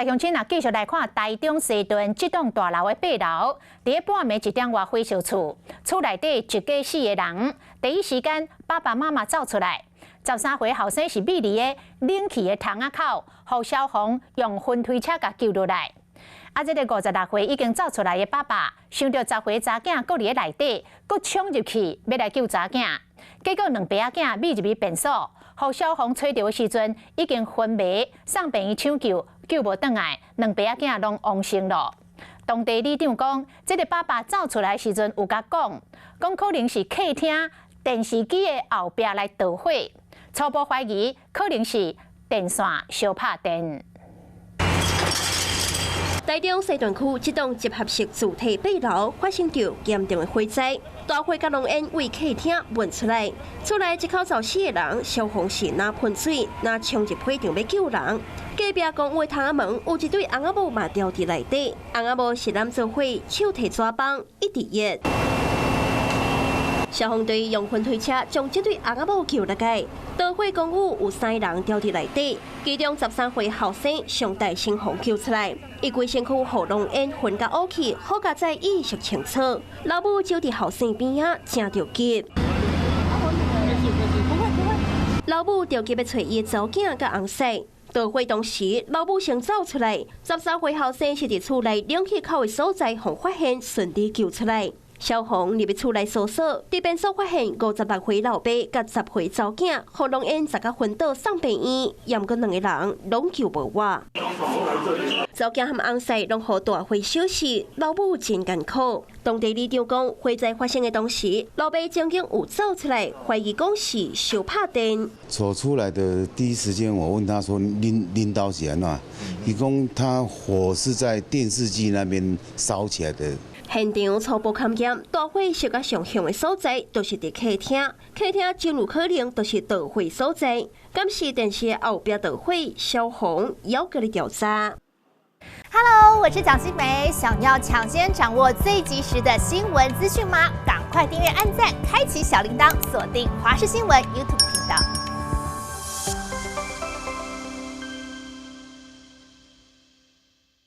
來鄉親啊，繼續來看台中西屯這棟大樓的八樓，佇咧半暝一點外火燒厝，厝內底一家四个人，第一時間爸爸媽媽走出來，13歲後生是覕佇咧冷氣的窗仔口，予消防用雲推車共救落來。啊，這个56歲已經走出來的爸爸，想著10歲查囝閣佇咧內底，閣衝入去欲來救查囝，結果兩爸仔囝覕入去便所，予消防揣著的時陣已經昏迷，送病院搶救，救無轉來，兩爸仔囝攏往生咯。當地里長講，這个爸爸走出來時陣有共講，講可能是客廳電視機的後壁來著火，初步懷疑可能是電線燒拍電。台中西屯區這棟集合式住宅八樓發生著嚴重的火災，大火佮濃煙對客廳冒出來，厝內一口走四个人，消防是若噴水，若衝入火場欲救人。隔壁公寓窗仔門有一對翁仔某嘛牢佇內底，翁仔某是攬做伙，手提紙板一直熱。消防隊用雲推車將這對翁仔某救落來。著火公寓有三个人牢佇內底，其中13歲後生上代先予救出來，伊規身軀予濃煙熏甲烏去，好佳哉意識清楚。老母就佇後生邊仔，誠著急。老母著急欲揣伊的查某囝佮翁婿。著火當時，老母先走出來，13歲後生是佇厝內冷氣口的所在，予發現順利救出來。消防入去厝內搜索，佇便所發現56歲老爸佮10歲查某囝，予濃煙炸甲昏倒送病院，毋過兩個人攏救無活。查某囝和翁婿攏予大火燒死，老母真艱苦。當地里長講，火災發生的當時，老爸曾經有走出來，懷疑講是燒拍電。走出來的第一時間，我問他說：恁恁兜是按怎？伊講他火是在電視機那邊燒起來的。現場初步勘驗，大火燒甲上凶的所在，就是佇客廳。客廳真有可能就是著火所在。敢是電視後壁著火，消防猶閣咧調查。 Hello，我是蔣新梅，想要搶先掌握最及時的新聞資訊嗎？趕快訂閱、按讚、開啟小鈴鐺，鎖定華視新聞 YouTube 頻道。